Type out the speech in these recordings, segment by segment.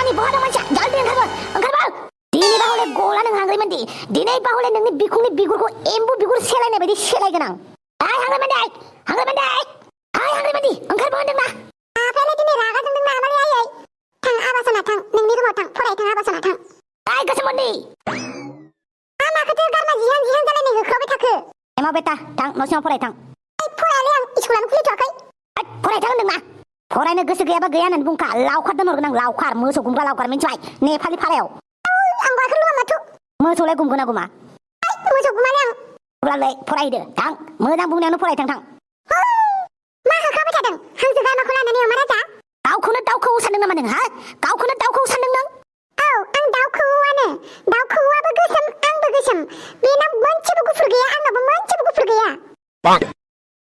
हांग्रिमोनदि बहा दं मानसिया जल्दि ओंखारबो दिनै बाहले गला नों हांग्रिमोनदि दिनै बाहले नोंनि बिखुंनि बिगुरखौ एम्बु बिगुर सेलायनाय बायदि सेलायगोन आं हांग्रिमोनदि ओंखारबो होनदोंना आफायालाय दिनै रागा जोंदों नामालै आयै थां आबासना थां नोंनि रुमाव थां फराय थां आबासना थां गोसोमोनदि माखौथो गारमा जिहां जालायनाय होख्रावबाय थाखो एमा बेटा थां न' सिङाव फराय थां फरायालै आं स्कुलानो खुलिथ'वाखै फराय थां होनदोंना फरायनो गोसो गैयाबा गैया होननानै बुंखा लावखार दोनहरगोन आं लावखार मोसौ गुमग्रा लावखार मिन्थिबाय नेपालि फारायाव आं गाखो लुआ माथो मोसौलाय गुमगोन ना गुमा मोसौ गुमालै आं अब्लालाय फरायदो थां मोजां बुंनायावनो फराय थां मा होख्रावबाय थादों हांसो गामाखौ लानानै अमा राजा गावखौनो दाउखौ सानदों नामा नों गावखौनो दाउखौ सानदों नों औ आं दाउखौआनो दाउखौआबो गोसोम आंबो गोसोम बेनाव मोनसेबो गुफुर गैया आंनावबो मोनसेबो गुफुर गैया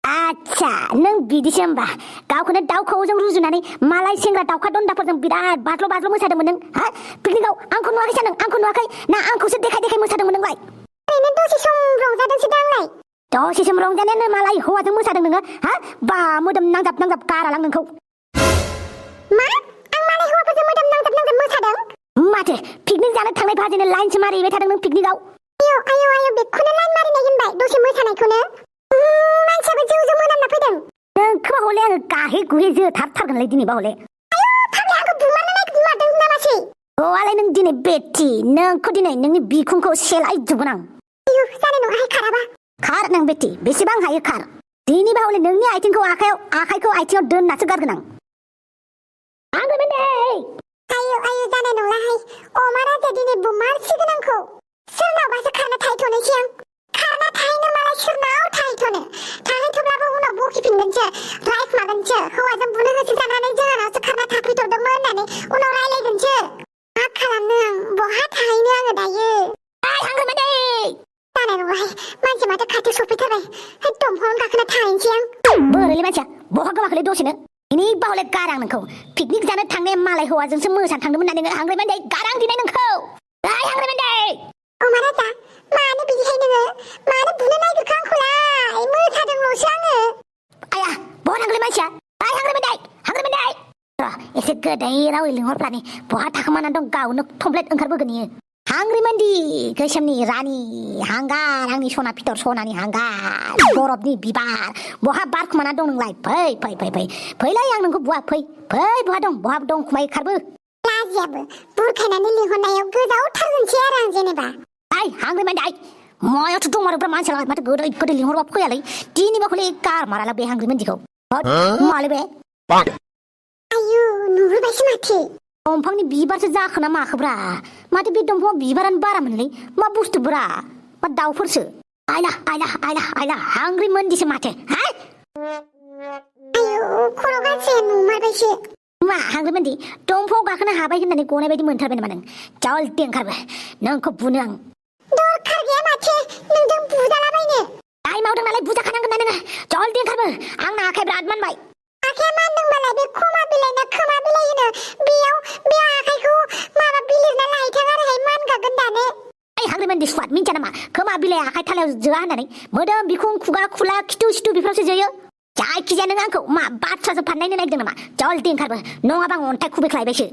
आच्छा नों बिदिसो होमबा गावखौनो दाउखौजों रुजुनानै मालाय सेंग्रा दाउखा दन्दाफोरजों बिराद बाज्ल' मोसादोंमोन नों पिकनिकआव आंखौ नुवाखै सानदों आंखौ नुवाखै ना आंखौसो देखाय मोसादोंमोन नोंलाय ओरैनो दसे सम रंजादोंसो दांलाय दसे सम रंजानायानो मालाय हौवाजों मोसादों नोङो बा मोदोम नांजाब गारालां नोंखौ मा आं मालाय हौवाफोरजों मोदोम नांजाब मोसादों माथो पिकनिक जानो थांनाय भाजिनो लाइनसो मारिबाय थादों नों पिकनिकआव आयौ बेखौनो लाइन मारिनाय होनबाय दसे मोसानायखौनो मानसियाबो जौ मोनामना फैदों नोंखौबा हले आङो गाहे गुहे जोथारथारगोनलै दिनैबा हले फाग्ला आंखौ बुमारदों नामासै अआलाय नों दिनै बेटि नोंखौ दिनै नोंनि बिखुंखौ सेलायजोबगोन आं आयौ जानाय नङाहाय खाराबा खार नों बेटि बेसेबां हायो खार दिनैबा हले नोंनि आथिंखौ आखाइखौ आथिङाव दोननासो गारगोन आं आयौ जानाय नंलाहाय अमा राजा दिनै बुमारसिगोन आंखौ सोरनावबासो खारना थाहैथ'नोसै आं खारना थाहैनो मालाय सोरनाव थाहैथ'ब्लाबो उनाव बखिफिनगोनसो रायखुमागोनसो हौवाजों बुनो होसो जानानै जोंहानावसो खारना थाफैथ'दोंमोन होननानै उनाव रायलायगोनसो मा खालामनो आं बहा थाहैनो आङो दायो जानाय नङाहाय मानसि माथो खाथियाव सफैथारबाय दंफाङावनो गाखोना थाहैनोसै आं बोरैलै मानसिया बहा गोमाखैलै दसेनो इनि बावले गारां नोंखौ पिकनिक जानो थांनाय मालाय हौवाजोंसो मोसानो थांदोंमोन ना नोङो हांग्रिमोनदै गारां दिनै नोंखौ हांग्रिमोनदै अमा राजा मानो बिदिहाय नोङो मानो बुनो नागिरखो आंखौलाय मोसादोंल'सो आङो आया बहा थांगोलै मानसिया हांग्रिमोनदै एसे गोदै रावै लिंहरफ्लानि बहा थाखोमानानै दं गावनो थमब्लेट ओंखारबोगोन इयो हांग्रिमोनदि गोसोमनि रानि हांगार आंनि सना फिथर सनानि हांगार बरफनि बिबार बहा बारखुमाना दं नोंलाय फैलै आं नोंखौ बुवा फै बहा दं खुमाय खारबो लाजियाबो बुरखायनानै लिंहरनायाव गोजावथारगोनसै आरो आं जेनेबा हांग्रिमोनदै मायावथ' दंमारोब्रा मानसिया माथो गोदै लिंहरबा फैयालै दिनैबा हले गार माराला बे हांग्रिमोनदिखौ मालै बे आयु नुहुरबायसो माथो दंफांनि बिबारसो जाखोना माखोब्रा माथो बे दंफाङाव बिबारानो बारामोनलै मा बुस्थुब्रा मा दाउफोरसो आयला हांग्रिमोनदिसो माथो आयु खर' गाज्रिया नुमारबायसो मा हांग्रिमोनदि दंफाङाव गाखोनो हाबाय होननानै गनाय बायदि मोनथारबाय नामा नों जल्दि ओंखारबो नोंखौ बुनो आं दरखार गैया माथो नोंजों बुजालाबायनो दाय मावदों नालाय बुजाखानांगोन ना नोङो जल्दि ओंखारबो आंना आखाइ बिराद मानबाय आखाइया मानदोंबालाय बे खोमा बिलाइ ना खोमा बिलाइ होनो बेयाव बे आखाइखौ माबा बिलिरना लायथां आरोहाय मानगागोन दानो हांग्रिमोनदि स्वाद मिन्थिया नामा खोमा बिलाइ आखाइ थालायाव जोआ होननानै मोदोम बिखुं खुगा खुला खिथु सिथु बेफोरावसो जोयो जायखिजाया नों आंखौ मा बाथ्रासो फाननायनो नागिरदों नामा जल्दि ओंखारबो नङाबा आं अन्थाइ खुबैख्लायबायसो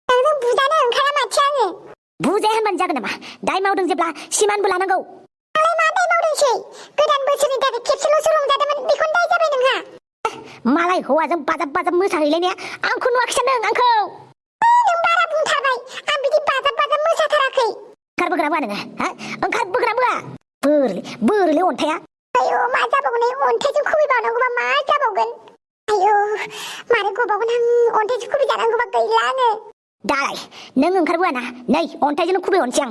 नोंजों बुजानो ओंखारा माथो आङो बुजाया होनबानो जागोन नामा दाय मावदों जेब्ला सिमानबो लानांगौ आंलाय मा दाय मावदोंसै गोदान बोसोरनि थाखाय खेबसेल'सो रंजादोंमोन बेखौनो दाय जाबाय नोंहा मालाय हौवाजों बाजाब मोसाहैलायनाया आंखौ नुवाखै सानदों आंखौ नों बारा बुंथारबाय आं बिदि बाजाब मोसाथाराखै ओंखारबोग्रा बुआ नोङो ओंखारबोग्रा बुआ बोरैलै अन्थाइया आयौ मा जाबावगोन अन्थाइजों खुबैबावनांगौबा मा जाबावगोन आयौ मारै गबावगोन आं अन्थाइजों खुबैजानांगौबा गैला आङो दालाय नों ओंखारबोआ ना नै अन्थाइजोंनो खुबैहरनोसै आं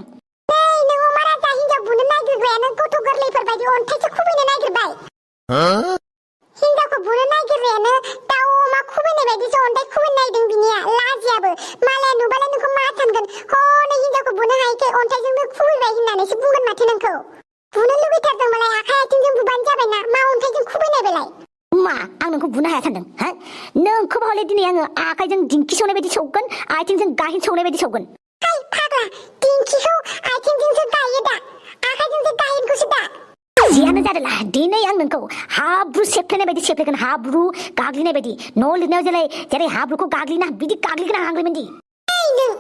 नै नों अमा राजा हिनजाव बुनो नागिरग्रायानो गथ' गोरलैफोर बायदि अन्थाइसो खुबैनो नागिरबाय हिनजावखौ बुनो नागिरनायानो दाउ अमा खुबैनाय बायदिसो अन्थाइ खुबैनो नागिरदों बिनिया लाजियाबो मालाया नुबालाय नोंखौ मा सानगोन हनै हिनजावखौ बुनो हायैखाय अन्थाइजोंनो खुबैबाय होननानैसो बुंगोन माथो नोंखौ बुनो लुबैथारदोंबालाय आखाइ आथिंजों बुबानो जाबायना मा अन्थाइजों खुबैनाय बेलाय मा आं नोंखौ बुनो हाया सानदों नोंखौबा हले दिनै आङो आखाइजों दिंखि सौनाय बायदि सौगोन आथिंजों गाहेन सौनाय बायदि सौगोन फाग्ला दिंखिखौ आथिंजोंसो गायो दा आखाइजोंसो गाहेनखौसो दा जियानो जादोंला दिनै आं नोंखौ हाब्रु सेफ्लेनाय बायदि सेफ्लेगोन हाब्रु गाग्लिनाय बायदि न' लिरनायाव जेरै हाब्रुखौ गाग्लिना बिदि गाग्लिगोन आं हांग्रिमोनदि हायदों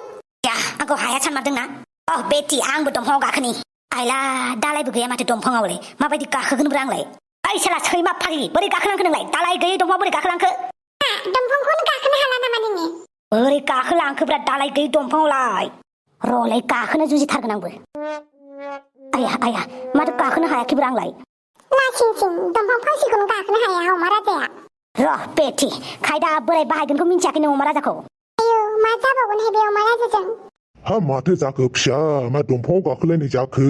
या आंखौ हाया सानमारदोंना अ बेटि आंबो दंफाङाव गाखोनि आइला दालायबो गैया माथो दंफाङावलाय माबायदि गाखोगोनब्रा आंलाय ओइ साला सैमा फाग्लि बोरै गाखोलांखो नोंलाय दालाय गैयै दंफाङाव बोरै गाखोलांखो दंफांखौनो गाखोनो हाला नामा नोङो बोरै गाखोलांखोब्रा दालाय गैयै दंफाङावलाय र'लाय गाखोनो जुजिथारगोन आंबो आया माथो गाखोनो हायाखैब्रा आंलाय लासिंसिं दंफां फांसेखौनो गाखोनो हाया अमा राजाया र' बेटि खायदा बोराय बाहायगोनखौ मिन्थियाखै नों अमा राजाखौ आयौ मा जाबावगोनहाय बे अमा राजाजों हा माथो जाखो फिसा मा दंफाङाव गाखोलायनाय जाखो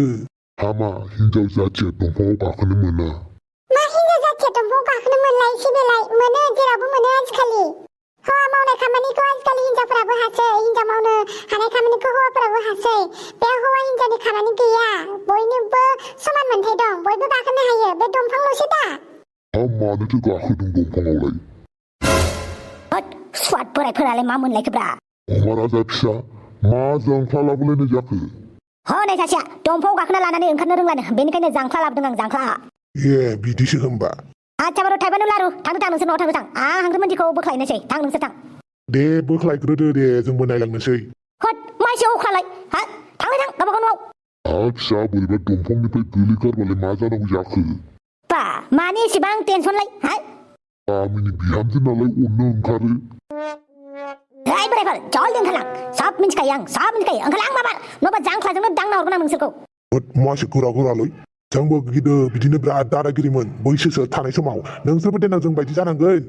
हामा हिनजाव जाथिया दंफाङाव गाखोनो मोना मा हिनजाव जाथिया दंफाङाव गाखोनो मोनलाय बेलाय मोनो जेरावबो मोनो आजिखालि हौवा मावनाय खामानिखौ आजिखालि हिनजावफोराबो हासै हिनजाव मावनो हानाय खामानिखौ हौवाफोराबो हासै बे हौवा हिनजावनि खामानि गैया बयनिबो समान मोनथाय दं बयबो गाखोनो हायो बे दंफांल'सो दा हा मानोथो गाखोदों दंफाङावलाय होद स्वाद बोरायफोरालाय मा मोनलायखोब्रा अमा राजा फिसा मा जांख्ला लाबोलायनाय जाखो हनै सासेया दंफाङाव गाखोना लानानै ओंखारनो रोंलानो बेनिखायनो जांख्ला लाबोदों आं जांख्ला ए बिदिसो होमबा आच्छा बार' थाइबानो लारु थांनो नोंसोर न'आव थांनो आं हांग्रिमोनदिखौ बोख्लायनोसै थां नोंसोर थां दे बोख्लायग्रोदो दे जोंबो नायलांनोसै होद मानसि अख्रालाय हा थांलाय थां गावबा गाव न'आव हा फिसा बोरैबा दंफांनिफ्राय गोलैगारबालाय मा जानांगौ जाखो बा मानि एसेबां टेनसनलाय हा गामिनि बिहामजो नालाय अननो ओंखारो राय बोरायफोर जल्दि ओंखारलां सब मिन्थिखायो आं सब मिन्थिखायो ओंखारलां माबा नङाबा जांख्लाजोंनो दांना हरगोन आं नोंसोरखौ होद मासे गोरा जोंबो गिदिर बिदिनो बिराद दादागिरिमोन बैसोसो थानाय समाव नोंसोरबो देनां जों बायदि जानांगोन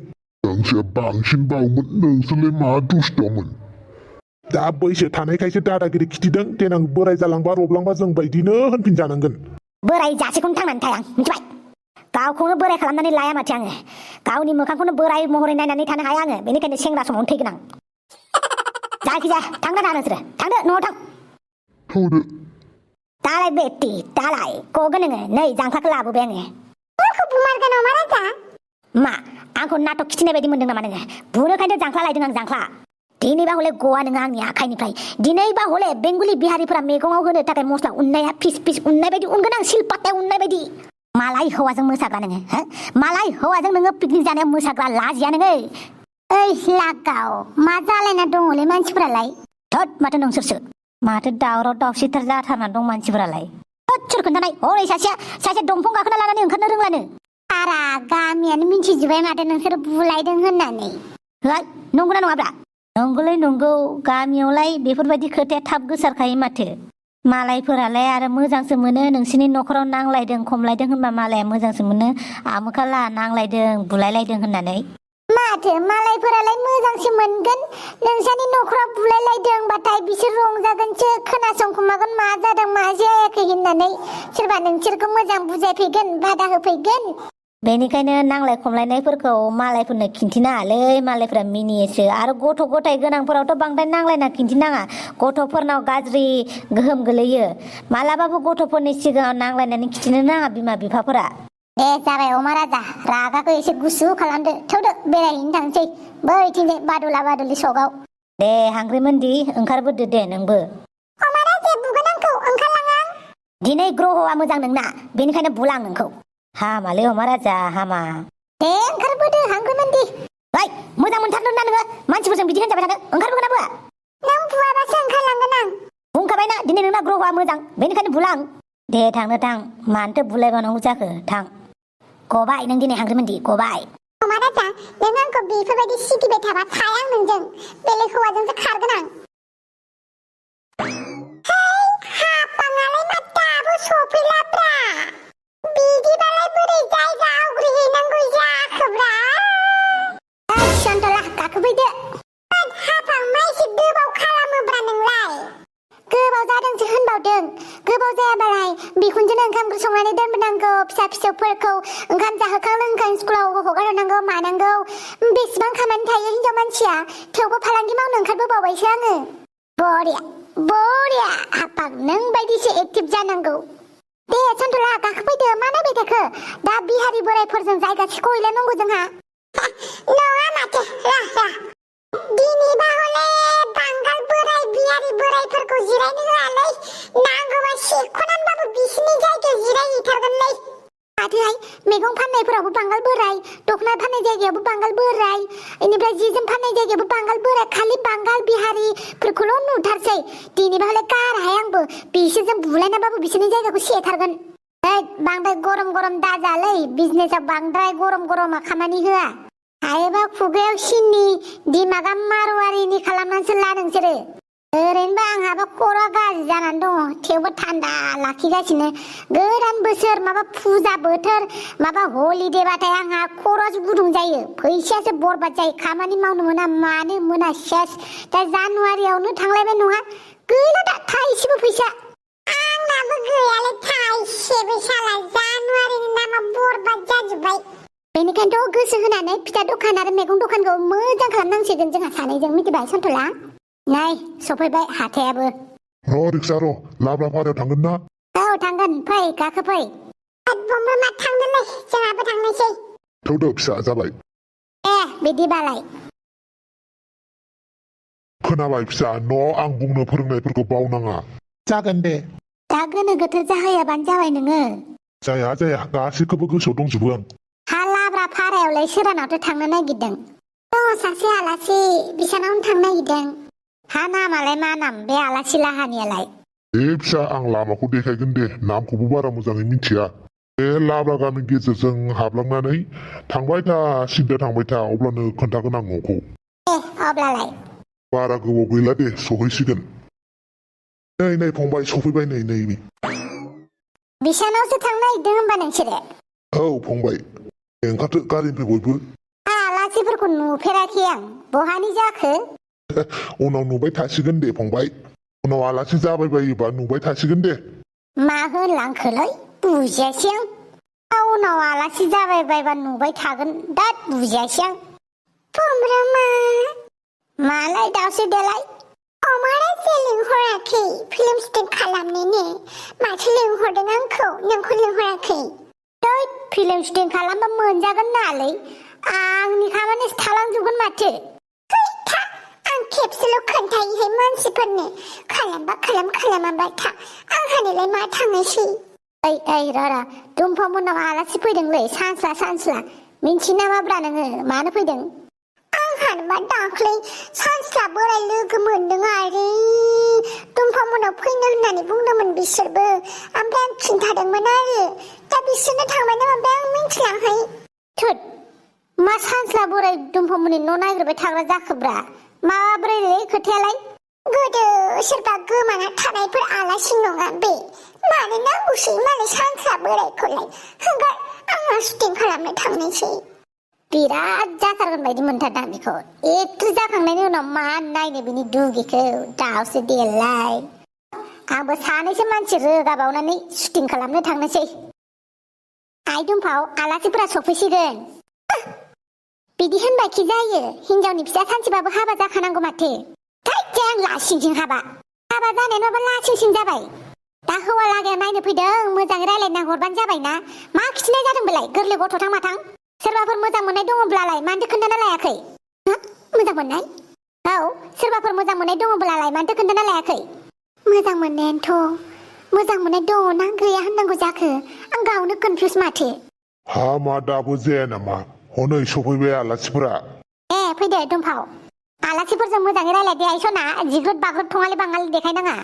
नोंसोर बांसिन बावमोन नोंसोरलाय मा दुस्थ'मोन दा बैसो थानायखायसो दादागिरि खिथिदों देनां बोराय जालांबा रबलांबा जों बायदिनो होनफिनजानांगोन बोराय जासेखौनो थांनानै थाया आं मिथिबाय गावखौनो बोराय खालामनानै लाया माथो आङो गावनि मोखांखौनो बोराय महरै नायनानै थानो हाया आङो बेनिखायनो सेंग्रा समावनो थैगोन आं जायखिजाया थांना थाङा नोंसोरो थांदो न'आव थां थौदो दालाय बेटि दालाय गगोन नोङो नै जांख्लाखौ लाबोबाय आङो आंखौ बुमारगोन अमा राजा मा आंखौ नाटक खिथिनाय बायदि मोनदों नामा नोङो बुनोखायनो जांख्ला लायदों आं जांख्ला दिनैबा हले गवा नोङो आंनि आखाइनिफ्राय दिनैबा हले बेंगलि बिहारिफोरा मैगङाव होनो थाखाय मस्ला उननाया फिस फिस उननाय बायदि उनगोन आं सिलपातायाव उननाय बायदि मालाय हौवाजों मोसाग्रा नोङो हो मालाय हौवाजों नोङो पिकनिक जानायाव मोसाग्रा लाजिया नोङो ओइ लागाव मा जालायना दङलै मानसिफोरालाय थोद माथो नोंसोरसो माथो दावराव दावसिथार जाथारना दं मानसिफोरालाय थोद सोर खोन्थानाय हरै सासे दंफां गाखोना लानानै ओंखारनो रोंलानो आरा गामियानो मिन्थिजोब्बाय माथो नोंसोर बुलायदों होननानै नंगौना नङाब्रा नंगौलै नंगौ गामियावलाय बेफोरबायदि खोथाया थाब गोसारखायो माथो मालायफोरालाय आरो मोजांसो मोनो नोंसिनि न'खराव नांलायदों खमलायदों होनबा मालाया मोजांसो मोनो आमोखाला नांलायदों बुलायलायदों होननानै माथो मालायफोरालाय मोजांसो मोनगोन नोंसानि न'खराव बुलायलायदोंबाथाय बिसोर रंजागोनसो खोनासंखुमागोन मा जादों मा जायाखै होननानै सोरबा नोंसोरखौ मोजां बुजायफैगोन बादा होफैगोन बेनिखायनो नांलाय खमलायनायफोरखौ मालायफोरनो खिन्थिनाङालै मालायफोरा मिनियोसो आरो गथ' गथाय गोनांफोरावथ' बांद्राय नांलायना खिन्थिनाङा गथ'फोरनाव गाज्रि गोहोम गोलैयो मालाबाबो गथ'फोरनि सिगाङाव नांलायनानै खिन्थिनो नाङा बिमा बिफाफोरा दे जाबाय अमा राजा रागाखौ एसे गुसु खालामदो थौदो बेरायहैनो थांसै बैथिंजाय बादुला बादुलि सकआव दे हांग्रिमोनदि ओंखारबोदो दे नोंबो अमा राजाया बुगोन आंखौ ओंखारलाङा दिनै ग्रहआ मोजां नोंना बेनिखायनो बुला आं नोंखौ हामालै अमा राजा हामा दे ओंखारबोदो हांग्रिमोनदि ओइ मोजां मोनथारदों ना नोङो मानसिफोरजों बिदि होनजाबाय थादों ओंखारबोगोन ना बुआ नों बुआबासो ओंखारलांगोन आं बुंखाबायना दिनै नोंना ग्रहआ मोजां बेनिखायनो बुला आं दे थांनो थां मानोथो बुलायबावनांगौ जाखो थां गबाय नों दिनै हांग्रिमोनदि गबाय अमा राजा नों आंखौ बेफोरबायदि सिगिबाय थाबा थाया आं नोंजों बेलेग हौवाजोंसो खारगोन आं हापाङालाय मा दाबो सफैलाब्रा बिदिबालाय बोरै जायगा आवग्रिहैनांगौ जाखोब्रा सन्तला गाखोफैदो हापां मा एसे गोबाव खालामोब्रा नोंलाय गोबाव जादोंसो होनबावदों गोबाव जायाबालाय बिखुनजोनो ओंखाम ओंख्रि संनानै दोनबोनांगौ फिसा फिसौफोरखौ ओंखाम जाहोखां लोंखां स्कुलाव हगारहरनांगौ मानांगौ बेसेबां खामानि थायो हिनजाव मानसिया थेवबो फालांगि मावनो ओंखारबोबावबायसो आङो बरिया हापां नों बायदिसो एक्टिभ जानांगौ दे सन्तला गाखोफैदो मा नायबाय थाखो दा बिहारि बोरायफोरजों जायगा सिख'हैलायनांगौ जोंहा नङा माथो रा दिनैबा हले बांगाल बोराय बिहारि बोरायफोरखौ जिरायनो होआलै नांगौबा सेख'नानैबाबो बिसिनि जायगायाव जिरायहैथारगोनलै माथोहाय मैगं फाननायफोरावबो बांगाल बोराय दखना फाननाय जायगायावबो बांगाल बोराय इनिफ्राय जि जोम फाननाय जायगायावबो बांगाल बोराय खालि बांगाल बिहारिफोरखौल' नुथारसै दिनैबालाय गाराहाय आंबो बिसोरजों बुलायनाबाबो बिसोरनि जायगाखौ सेथारगोन बांद्राय गरम दाजालै बिजनेसाव बांद्राय गरमा खामानि होआ हायोबा खुगायाव सिनि दिमागा मारवारिनि खालामनानैसो ला नोंसोरो ओरैनोबा आंहाबो खर'आ गाज्रि जानानै दङ थेवबो थान्दा लाखिगासिनो गोदान बोसोर माबा फुजा बोथोर माबा हलिडेबाथाय आंहा खर'आसो गुदुं जायो फैसायासो बरबाद जायो खामानि मावनो मोना मानो मोना सेस दा जानुवारियावनो थांलायबाय नङा गैला दा थाइसेबो फैसा आंनाबो गैयालै थाइसेबो साला जानुवारिनि नामा बरबाद जाजोब्बाय बेनिखायनोथ' गोसो होनानै फिथा दखान आरो मैगं दखानखौ मोजां खालामनांसिगोन जोंहा सानैजों मिथिबाय सन्थला नै सफैबाय हाथायाबो रिक्सा लाब्राफारायाव थांगोन ना औ थांगोन फै गाखो फै बमबो मा थांदोंलै जोंहाबो थांनोसै थौदो फिसा जाबाय बिदिबालाय खोनाबाय फिसा न'आव आं बुंनो फोरोंनायफोरखौ बावनाङा जागोन दे दा गोनो गोथो जाहैयाबानो जाबाय नोङो जाया गासैखौबो गोसोआव दंजोबो आं हा लाब्रा फारायावलाय सोरानावथ' थांनो नागिरदों सासे आलासि बिसानावनो थांनो नागिरदों हा नामालाय मा नाम बे आलासि लाहानियालाय फिसा आं लामाखौ देखायगोन दे नामखौबो बारा मोजाङै मिथिया बे लाब्रा गामि गेजेरजों हाबलांनानै थांबाय था सिदा थांबाय था अब्लानो खोन्थागोन आं न'खौ अब्लालाय बारा गोबाव गैला दे सहैसिगोन नै फंबाय सफैबाय नै बिसानावसो थांनो नागिरदों होनबा नोंसोरो औ फंबाय ओंखारदो गारिनिफ्राय बयबो आलासिफोरखौ नुफेराखै आं बहानि जाखो उनाव नुबाय थासिगोन दे फंबाय उनाव आलासि जाबाय बायोबा नुबाय थासिगोन दे मा होनलांखोलै बुजियासै आं उनाव आलासि जाबाय बायबा नुबाय थागोन दा बुजियासै आं फुमब्रामा मालाय दावसो देलाय अमारा जे लिंहराखै फिल्म स्टेट खालामनोनो माथो लिंहरदों आंखौ नोंखौ लिंहराखै फिल्म स्टिं खालामबा मोनजागोन नालै आंनि खामानिसो थालांजोबगोन माथो आं खेबसेल' खोन्थायोहाय मानसिफोरनो खालामबा खालामाबा था आंहानिलाय मा थांनोसै ओइ र' दुम्फा मोननाव आलासि फैदोंलै सानस्ला मिन्थियो नामाब्रा नोङो मानो फैदों आंहानोबा दाख्लै सानस्ला बोराय लोगो मोनदों आरो दुम्फा मोननाव फैनो होननानै बुंदोंमोन बिसोरबो ओमफ्राय आं खिन्थादोंमोन आरो दा बिसोरनो थांबाय नामा बे आं मिन्थिलाहाय थोद मा सानस्ला बोराय दुम्फा मोननि न' नागिरबाय थाग्रा जाखोब्रा माब्रैलै खोथायालाय गोदो सोरबा गोमाना थानायफोर आलासि नङा बे मानो नांगौसै मालाय सानस्ला बोरायखौलाय हगार आंहा सुटिं खालामनो थांनोसै बिराद जाथारगोन बायदि मोनथारदां बेखौ एक्ट्रेस जाखांनायनि उनाव मा नायनो बिनि दुगिखौ दावसो देलाय आंबो सानैसो मानसि रोगाबावनानै सुटिं खालामनो थांनोसै आइ दुम्फाव आलासिफोरा सफैसिगोन बिदि होनबायखि जायो हिनजावनि फिसा सानसेबाबो हाबा जाखानांगौ माथो थाइजों आं लासिंसिं हाबा जानाय नङाबा लासिंसिं जाबाय दा हौवा लागाया नायनो फैदों मोजाङै रायलायना हरबानो जाबायना मा खिथिनाय जादों बेलाय गोरलै गथ'थां माथां सोरबाफोर मोजां मोननाय दङब्लालाय मानोथो खोन्थाना लायाखै मोजां मोननाय औ सोरबाफोर मोजां मोननाय दङब्लालाय मानोथो खोन्थाना लायाखै मोजां मोननायानोथ' मोजां मोननाय दङ ना गैया होननांगौ जाखो आं गावनो कनफिउस माथो हा मा दाबो जाया नामा हनै सफैबाय आलासिफोरा फैदो दुम्फाव आलासिफोरजों मोजाङै रायलायदे आइसना जिग्रोद बाग्रोद थङालि बाङालि देखायनाङा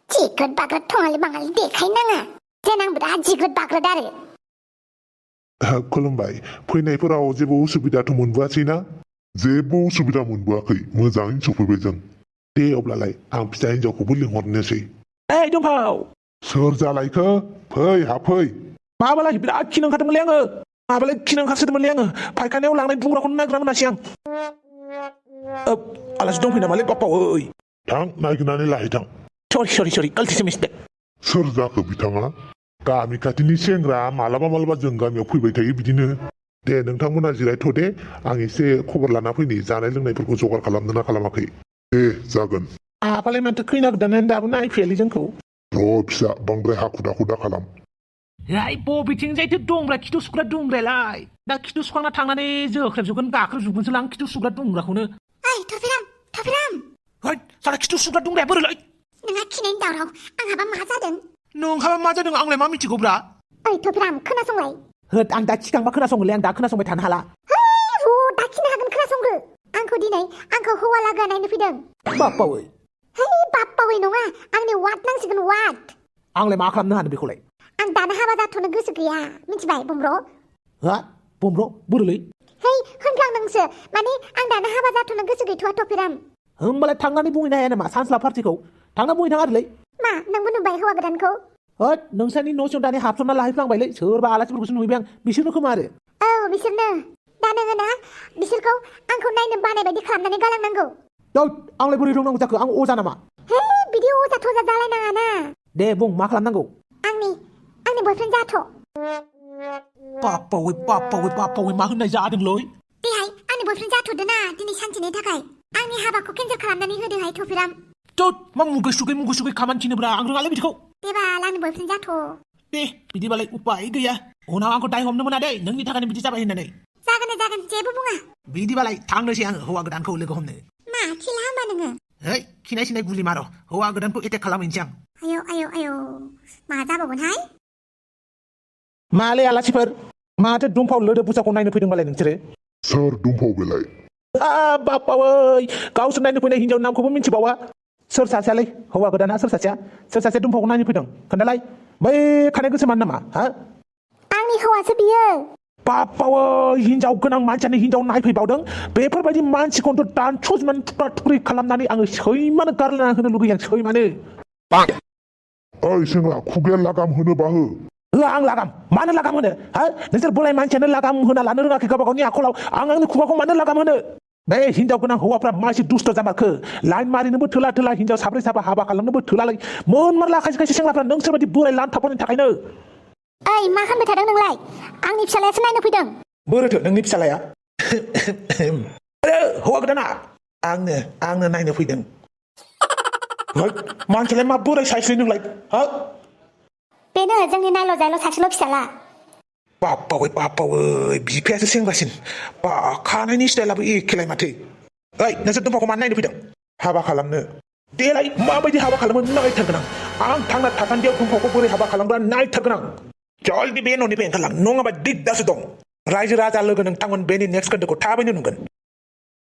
जिग्रोद बाग्रोद थङालि बाङालि देखायनाङा जेनांबो दा जिग्रोद बाग्रोद आरो खुलुमबाय फैनायफोराव जेबो उसुबिदाथ' मोनबोआसै ना जेबो उसुबिदा मोनबोआखै मोजाङैनो सफैबाय जों दे अब्लालाय आं फिसा हिनजावखौबो लिंहरनोसै दुम्फाव सोर जालायखो फै हाबफै माबालाय बिराद खिनो ओंखारदोंमोनलै आङो माबालाय खिनो ओंखारसोदोंमोनलै आङो फायखानायाव लांनाय दुंग्राखौनो नागिरना मोनासै आं आलासि दंफैयो नामालै बाप्पाव ओइ थां नागिरनानै लाहैथां सरि गलतिसो मिस्टेक सोर जाखो बिथाङा गामि खाथिनि सेंग्रा मालाबा जों गामियाव फैबाय थायो बिदिनो दे नोंथांमोना जिरायथ' दे आं एसे खबर लाना फैनि जानाय लोंनायफोरखौ जगार खालामदों ना खालामाखै दे जागोन आफालाय माथो खैना गोदानानो दाबो नायफैयालै जोंखौ र' फिसा बांद्राय हाखु दाखु दा खालाम बबेथिंजायथो दंब्रा खिथु सुग्रा दुंग्रायालाय दा खिथु सुखांना थांनानै जोख्रेबजोबगोन गाख्रेबजोबगोनसो लां खिथु सुग्रा दुंग्राखौनो थफिराम है साला खिथु सुग्रा दुंग्राया बोरैलाय नोंहा खिनायनि दावराव आंहाबा मा जादों नोंहाबा मा जादों आंलाय मा मिथिगौब्रा ओइ थुफ्राम खोनासंलाय เฮ้ยอังดาชิกังมาขึ้นอาส่งเลยอังดาขึ้นอาส่งไปทันฮะละ रु दाखिनो हागोन खोनासंग्रो आंखौ दिनै आंखौ हौवा लागा नायनो फैदों บ้าเปล่าเว้ย बाप्पावै नङा आंनि वाट नांसिगोन वाट อังเลยมาคลำเนื้อหันไปคุเลย आं दानो हाबा जाथ'नो गोसो गैया मिथिबाय बुमब्र ฮะผมรู้บุรุษเลย होनफ्लांदोंसो माने आं दानो हाबा जाथ'नो गोसो गैथ'वा थुफ्राम होमबालाय थांनानै बुंहैनो हाया नामा सानस्ला पार्टिखौ थांना बुंहैनो थाङा आरोलै मा नोंबो नुबाय हौवा गोदानखौ เฮ้ยनोंसोरनि न' सिङाव दानि हाबसनना लाहैफ्लांबायलै सोरबा आलासिफोरखौसो नुहैबाय आं बिसोरनो खोमा आरो औ बिसोरनो दा नोङो ना बिसोरखौ आंखौ नायनो बानाय बायदि खालामनानै गालांनांगौ เดี๋ยวआंलाय बोरै रोंनांगौ जाखो आं अजा नामा बिदि अजा थजा जालायनाङा ना ดบุ้งมาคลำนั่งกู आंनि बयफ्रेन्ड जाथ' ป้าป่วยป้าป่วยป้าป่วยมาขึ้นในยาดึงเลย देहाय आंनि बयफ्रेन्ड जाथ'दो ना दिनै सानसेनि थाखाय आंनि हाबाखौ केन्सेल खालामनानै होदोहाय थुफ्राम จุดมามุกสุกखामानि थिनोब्रा आं रोङालै बिदिखौ देबाल आंनि बयफ्रेन्ड जाथ' दे बिदिबालाय उपाय गैया उनाव आंखौ दाय हमनो मोना दे नोंनि थाखायनो बिदि जाबाय होननानै जागोन जेबो बुङा बिदिबालाय थांनोसै आङो हौवा गोदानखौ लोगो हमनो मा खिला होमबा नोङो है खिनाय सिनाय गुलि मार' हौवा गोदानखौ एटेक खालामहैनोसै आं आयौ मा जाबावगोनहाय मालै आलासिफोर माथो दुमफाव लोदो बुसाखौ नायनो फैदोंबालाय नोंसोरो सोर दुमफाव बेलाय बापावै गावसोर नायनो फैनाय हिनजाव नामखौबो मिथिबावा सोर सासेयालै हौवा गोदाना सोर सासे दुमफावखौ नायनो फैदों खोन्थालाय बै खानाय गोसोमान नामा हा आंनि हौवासो बियो बापावै हिनजाव गोनां मानसियानो हिनजाव नायफैबावदों बेफोरबायदि मानसिखौथ' दानस'जोबनानै थुख्रा थुख्रि खालामनानै आङो सैमानो गारलाना होनो लुगैयो आं सैमानो ओइ सेंग्रा खुगाया लागाम होनो बाहो होआ आं लागाम मानो लागाम होनो हा नोंसोर बोराय मानसियानो लागाम होना लानो रोङाखै गावबा गावनि आखलाव आं आंनि खुगाखौ मानो लागाम होनो बे हिनजाव गोनां हौवाफ्रा मानसि दुस्थ' जामारखो लाइन मारिनोबो थोला हिनजाव साब्रै साबा हाबा खालामनोबो थोलालै मोनमारला खायसे सेंग्राफ्रा नोंसोरबायदि बोराय लानथाफोरनि थाखायनो ओइ मा खालामबाय थादों नोंलाय आंनि फिसालायासो नायनो फैदों बोरोथो नोंनि फिसालाया हौवा गोदाना आंनो नायनो फैदों मानसियालाय मा बोराय साइसलै नोंलाय हा बेनो जोंनि नायल' जायल' सासेल' फिसाला बापावै बिफायासो सेंग्रासिन बा खानायनि स्टाइलाबो एखेलाय माथो ओइ नोंसोर दुमफावखौ मानो नायनो फैदों हाबा खालामनो देलाय माबायदि हाबा खालामो नायथारगोन आं थांना थासान्दियाव दुमफावखौ बोरै हाबा खालामग्रा नायथारगोन आं जल्दि बे न'निफ्राय ओंखारलां नङाबा दिगदारसो दं रायजो राजा लोगो नोंथांमोन बेनि नेक्स्ट खोन्दोखौ थाबैनो नुगोन